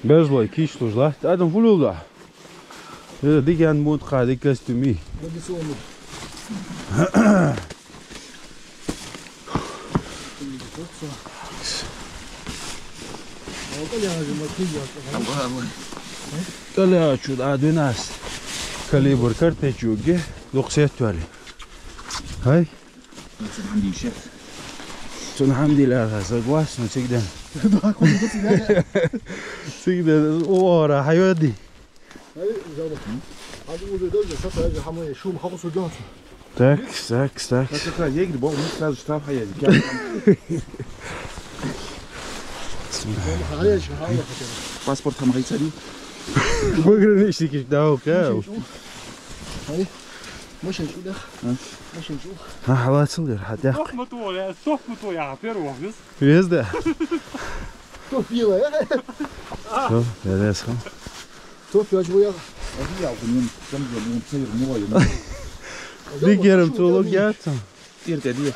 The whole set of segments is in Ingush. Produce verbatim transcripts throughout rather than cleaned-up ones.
Бежлой кийчлуш латт. Адам, фу лулда? Э, дика ян мунт кха, дика костюми. ТӀалечу, да, двенадцать калибр картечь юге, дукха сеттвали. Хай? Цун хӀама дийша. Цун хӀама дийла, согласен, цига да. Цига да, о, ора, хьайоди. Ай, жаба. Хьажа уже даже, сата, я же хьамай, шум, хьакъу судёнца. Так, так, так. Так, так, егри, бо, мы сразу штраф хьаяз. Хьаяз, хьаяз. Паспорт хьам хьайцари? Пограничники, да, окей. Ай, машин чудах. А? Машин чух. А, хьалацал дер, хьадякх. Сох мотор, я, сох мотор, я, первый вагис. Везде. Топ пила, я? Всё, я десхал. Топ пила, чего я? Дигерам цулук яцам. Ирка, дига.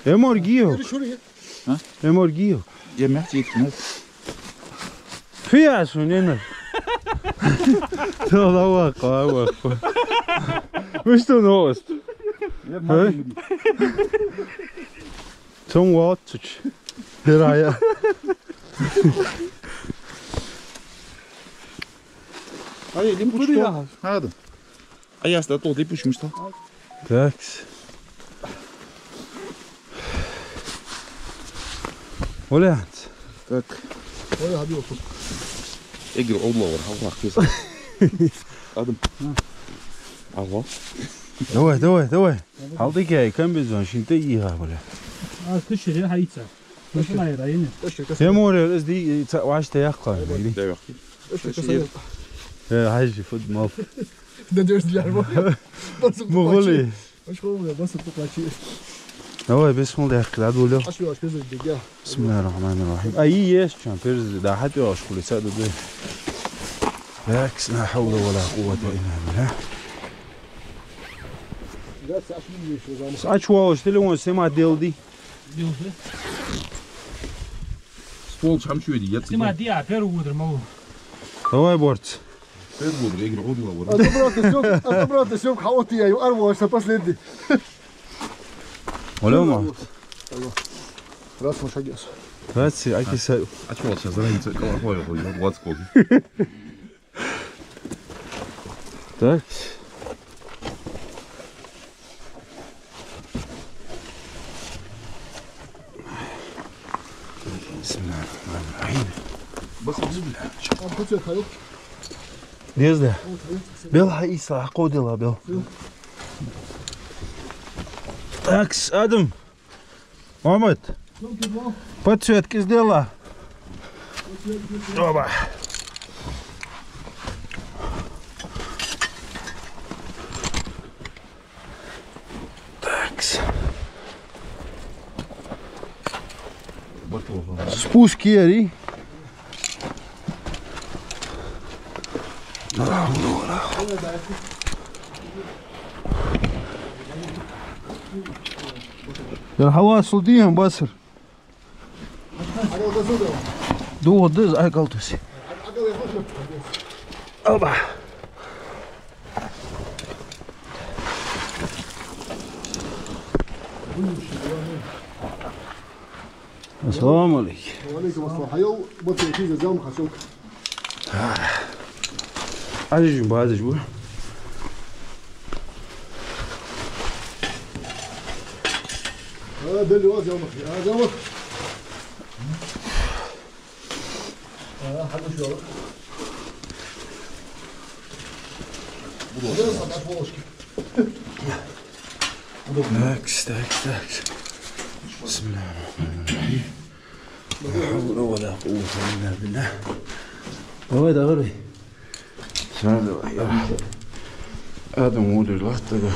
Э, морг йиюк. А? Э, морг йиюк. Я мягче, нет. Фу яц хьона, Энар? Тол, аваккха, аваккха. Мишта новость? Я мягче. Цом вацуча. Херая. Ай, лимпучка. Хада. А я ста тот липуш мишта? Такс. Оля. Так. Оля, хьабиу. Эгер одловар, хьалвах кис. Адам. Алло. Давай, давай, давай. Хьалдикай, комбинезон шин тӀа йиха, бля. А, слушай, я хьайца. Слушай, я не. Се море, из ди, ца, ваш тӀа яккха, ди. Давай. Э, хьажи, фуд мал. Да дёрз для рво. Мугули. Аш хо, я бас ту плачи. Давай, бисмилла, я кла дулё. Аш, аш, без дига. بسم الله الرحمن الرحيم. Ай, ес чан, перз да, хьатӀа аш хулица да. Бакс, لا حول ولا قوة إلا بالله. Сач волаш, телефон снимать делди. Ствол чам чуеди, я снимать ди, а первый удар малу. Давай, борц. Первый удар, я говорю, удар, удар. Отобрал ты съёмку, отобрал ты съёмку, а вот я, ар волаш, последний. Алло, ма. Раз мы шагес. Раз, аки са. А чё, сейчас заранее кого хвою, хвою, двадцать кол. Так. بسم الله الرحمن الرحيم. Баху, бля. А, хоть я хаю. Дезде. Бел хьаийца, хьакхо дела, бел. Так, Адам. Мухьаммад, подсветка из дела. Оба. Такс. Спуск ери. Яр хьавасал дийхьа, Басар. ДугӀа деза, Ӏайкъалтаси. Оба. Ассаламу Ӏалайкум. Ва Ӏалайкум ассалам. Хьайол, бацал, киза зам хасук. Ӏалижин базаш бу. А, дали ваз ямах, а, замах. А, хьадуш вала. Буду. Буду, а, полочки. Такс, такс, такс. بسم الله الرحمن الرحيم. لا حول ولا قوة إلا بالله. Давай, давай. Всё, давай. Адам, удур, латта, да.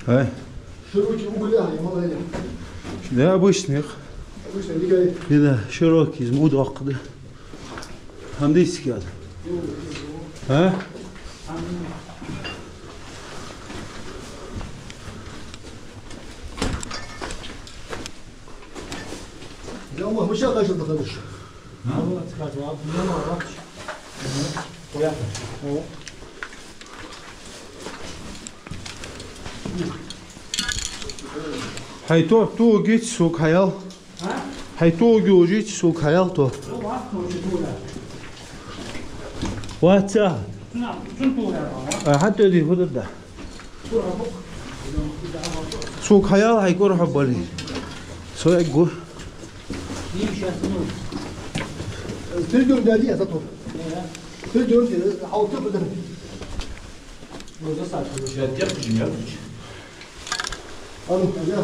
Ай. Широкий угол я, я малый. Да, обычный. Обычный, никакой. Не, да, широкий, из мудохда. Хьам дийцар аз. А? Я, ма, мы щас дальше доходишь. А? Хьай топ тугиц, сога хьаял. А? Хьай тугиц, сога хьаял топ. Вац. А, хьатӀа ди хӀудар да. Сога хьаял хьай кӀур хьо бали. Со эггу. Ты идём, дяди, я зато. Ты идём, ты, а вот ты туда. Ну, засадь. Я терпишь, я лучше. А ну, я, я.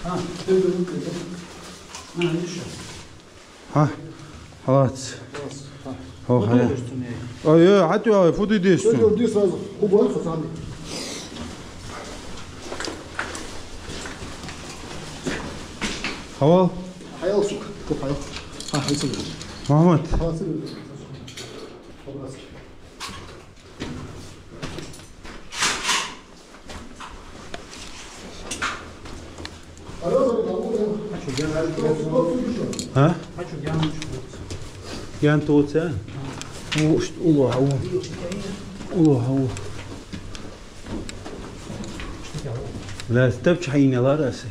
А, ты идём, ты идём. А, ещё. Хьа, хьалац. Хьо, хьа. Ой, ой, хьатӀа вай, фу ди деш? Всё, иди сразу. Угол сами. Хьавал. Хьаял, сука, хьаял. А, хьаял. Мухьаммад. Хьаял, сука. По-братски. А? Ян тӀоца? О, ш-, уллув хьа во. Уллув хьа во. Ла, стапча хьайна лара асе.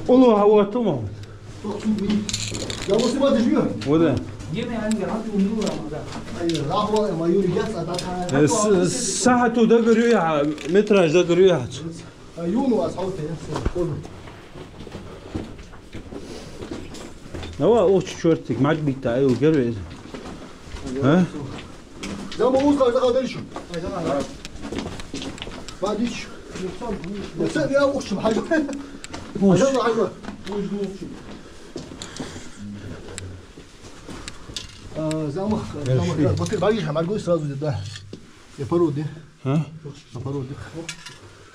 Уллув хьа во тумам. Вода. Э, с-, сахьату дагар ю яхьа, метраж дагар ю яхьа. Ава, охча чёртик, маж бита, ай, у гервез. А? Зама узга, зага дальше. Бадич. Це я охча, хьажа. Хьажа, хьажа. А, замах, замах, да, вот ты баишь, а могу сразу, да. Я пору, да? А? А пору, да.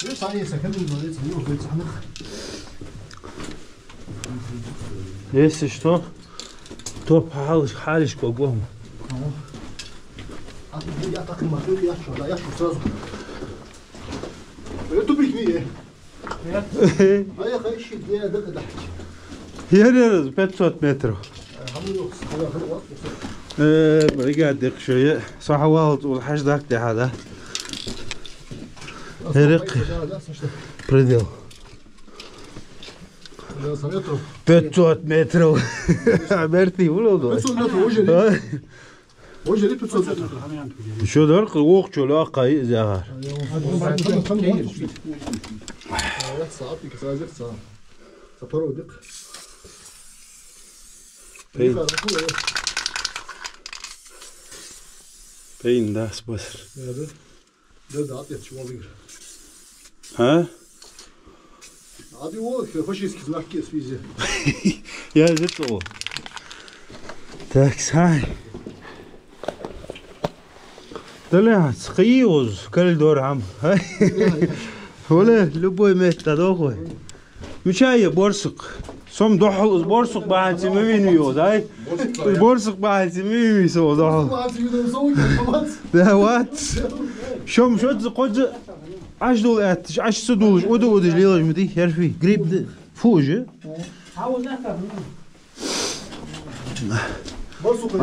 Ну, сами сохраним, но это не уходит, а. Если что, то палиш, халиш кругом. Ага. А ты, я так не могу, я что, да, я что сразу. Я тупик не, э. А я хочу, я так, да. Ер, ер, пятьсот метров. Э, бригад декъ шо е. Со хьаваллалца ул хьаж дакъ тӀехьа, да? Херек. Предел. Пятьсот метров. Берти, уллув да. Пятьсот метров уже, да? А? Уже ли пятьсот метров? Ещё дар, охча лакхай из яхар. Пейн. Пейн, да, спасибо. Да, да, отец чего выиграл. А? А ты вот, фашистский знак есть везде. Я из этого. Так, сай. Да, ля, схиоз, коридор хьам. Вале, любой метта дохой. Мичай я борсакъ. Сом дохьал из борсакъ бахьанца ма вийна йо, дай? Из борсакъ бахьанца ма вийна со дохьал. Да, вац. Шом шозза кхозза Ӏаш дул аьтташ, Ӏаш ца дулаш, уда-удаш лелаш ма дий, херфи, гриб да, фу уж? А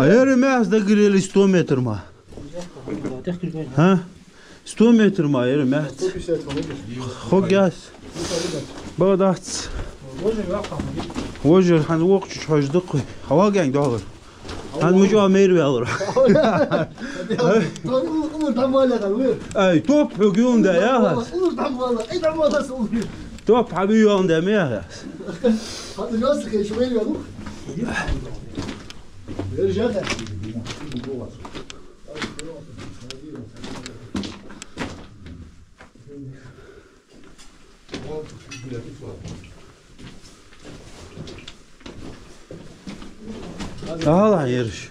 ер мягӀа дагар яле сто метр ма. А? Сто метр ма ер мягӀа. Хо гяс. Ба дац. Вожар хьан вокхача хьожа даккхий. Хьавал гэнг дохлар. Хьан мужа мер ваьлар. Ай, топ хьога юлда яхас. Топ хьаби юлда ме яхас. Ала ерш.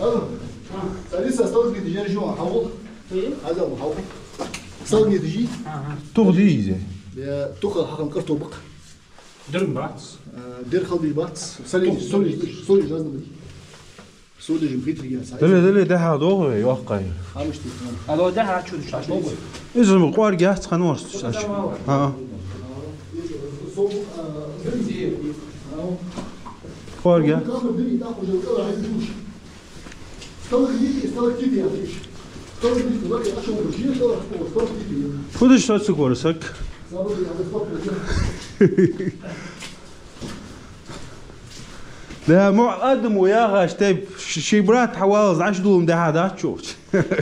Алло. Царица, столбик держи, хьавол. Хьазал, хьавол. Столбик держи. Тух дий из? Я, туха хьахан картоп бакъ. Дерн бац. Э, дер халди бац. Соли, соли, соли жазна бий. Соли жим хитри я са. Дале, дале, дехьа догӀа, йоккхай. Амишти. Алло, дехьа чу деш, аш догӀа. Из ма къоргяц ханорс, аш. Ха. Со, а, Къоргья. Сталактит, сталактит я, видишь? Сталактит, вот я нашёл, где сталактит, сталактит. Куда ж отсюда горы, сак? Да, мо адам у я гаш, теп, ши брат хьавалаз, аш дулм да хьадачу. Брат,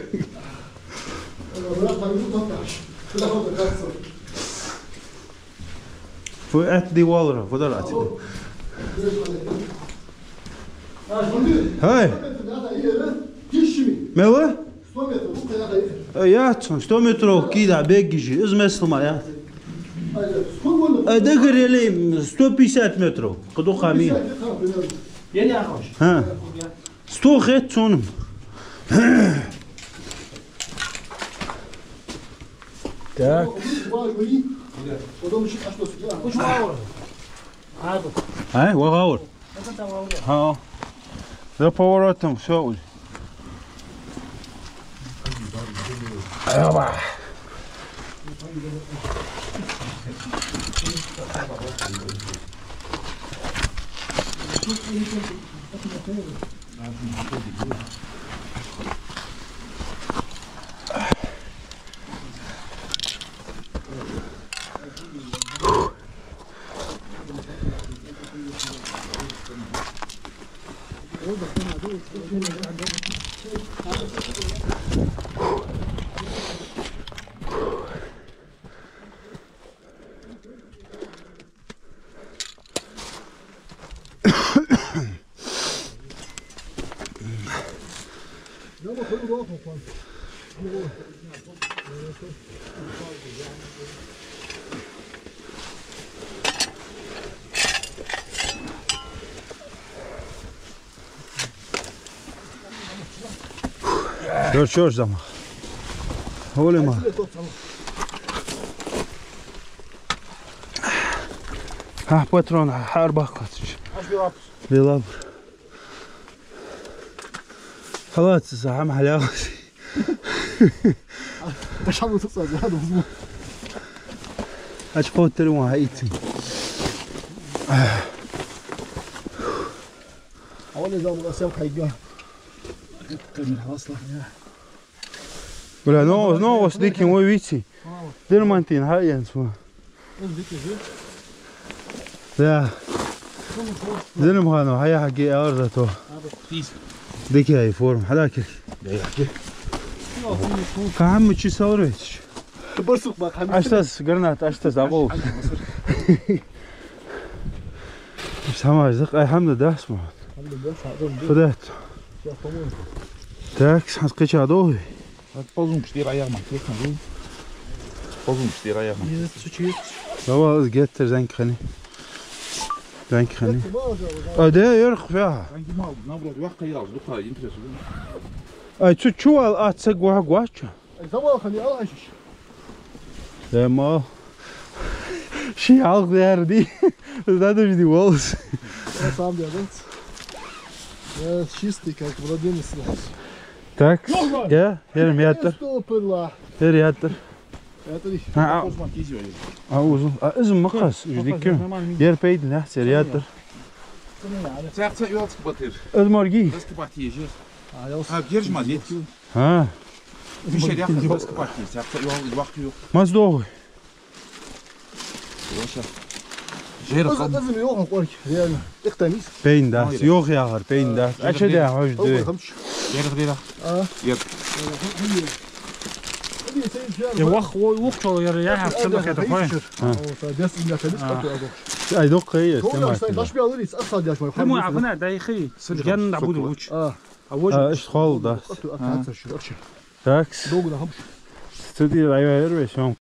там не тот наш. Куда он, оказывается? Фу, это дивалра, фу дар ати. Хай! Мела? Э, я цун, сто метров кида бегижи, из месл ма я. Э, дагар ели сто пятьдесят метров. Куду хами? Ха. Сто хет цунам. Так. Ай, вагаур. Ха. За поворотом всё уже. Опа. Чёрт, чёрт, замах. Оле ма. Ха, патрон, хьарбах кхаччалца. Аш билаб. Билаб. Халац, са хьам хьалялаш. Аш хьам туца, я, дузму. Аш кхоттар ма хьаийци. Оле замах, ас ям хайга. Камера хьаласла. Бля, ну, ну, ас дикин вай вици. Дермантин, хьаенц ма. Да. Зелимханов, хьаяхьаги ар зато. Дикай форма, хьалакир. Кахьам чи салрвечч. Барсук бак хьам. Аштас гранат, аштас дагъол. Самай зак, ай, хьамда дас ма. Хьамда дас, хьамда. Худат. Так, хьас кхеча догӀи. Ползункаш тӀера яхма, кехма зун. Ползункаш тӀера яхма. Из цу чист. Давай, из геттар занг хани. Занг хани. А, де, ярх фя. Занг мал, наоборот, вахка ял, духа, интерес. Ай, цу чувал а цаг вахгача. Ай, завал хани, ал ашиш. Де мал. Ши алг дерди. Задушди волс. На самом деле, да? Э, чистый, как в роддоме снялся. Так, я, ер ма яттар. Астагфируллах. Ер яттар. Яттар. А, а. А, узу. А, изм макас, уж диккем. Нормально. Ер пейдин, я, ер яттар. Цаьхца юалцк батир. Из морги. Раскопать ежи. А, герж ма детки. А. Мишер яхар раскопать ежи. Цаьхца юал, вахт ю. Маз догӀи. Воша. Жер хам. Азим йохан къорк, реально. Ихтамис. Пейн да. Йох яхар, пейн да. Ача да хож де. Жер хам. А? Ер. Я вах, вах чо, я, я хам, цадах это хой. А. О, та дес имя, та дес, а, как я. Ай, док, хай, снимай. Даш биалрис, асал даш май. Прямо афна, да, и хай. Ген да буду луч. А. А вот. А, иш хол да. Так. Долго да хам. Студия райва ерве, сам.